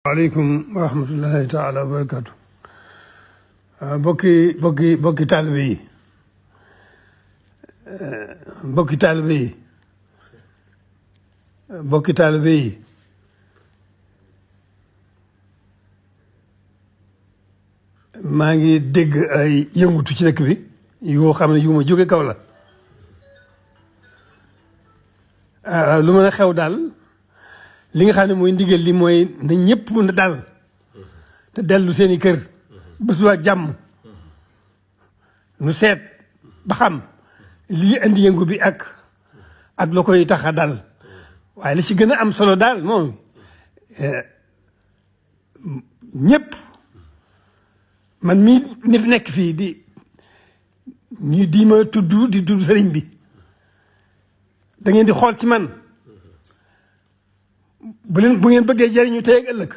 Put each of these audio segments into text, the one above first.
waaleykum wa rahmatullahi taala wa barakatu bokki taalibe yi bokki taalibe yi bokki taalibe yi maa ngi dégg ay yëngutu ci dëkk bi yoo xam ne yu ma jóge kaw la lu mën a xew daal li nga xam ne mooy ndigal li mooy na ñëpp na dal te dellu seeni kër ba suba jàmm nu seet ba xam lii indi yëngu bi ak la koy tax a dal waaye li ci gën a am solo daal moom ñëpp man mii ni fi nekk fii di ma tudd sëriñ bi da ngeen di xool ci man bu ngeen bëggee jariñu tey ak ëllëg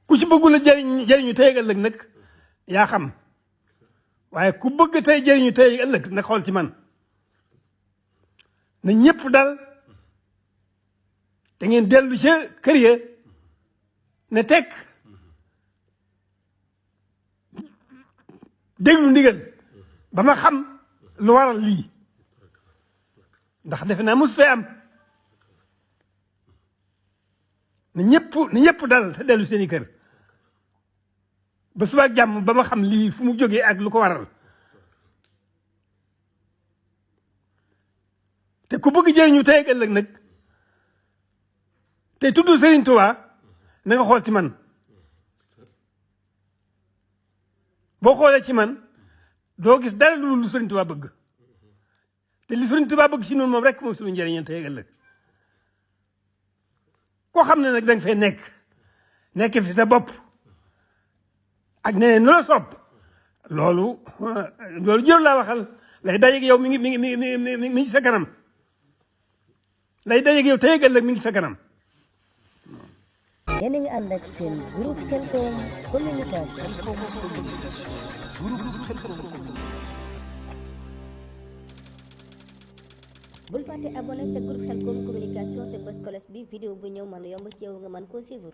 ku ci bëggul a jariñu tey ak ëllëg nag yaa xam waaye ku bëgg tey jariñu tey ak ëllëg nag xool ci man na ñëpp dal da ngeen dellu ca kër ya ne tekk déglu ndigal ba ma xam lu waral lii ndax defe naa mos fee am na ñëpp dal te dellu seeni kër ba suba ak jàmm ba ma xam lii fu mu jógee ak lu ko waral te ku bëgg jëriñu tey ak ëllëg nag te tudd Serigne Touba na nga xool ci man boo xoolee ci man doo gis dara lu Serigne Touba bëgg te li Serigne Touba bëgg ci noonu moom rek moom suñu njëriñal tey ak ëllëg koo xam ne nag danga fay nekk fi sa bopp ak ne nu la sopp loolu jëru laa waxal lay dajeeg yow mi ngi sa kanam lay dajeeg yow tey ëllëg mi ngi sa kanam. yéen a ngi ànd ak seen groupe Khelcom communication. bul fàtte abonné sa groupe Khelcom communication te bës cloche bi vidéo bu ñëw mën a yomb ci yow nga mën koo suivre.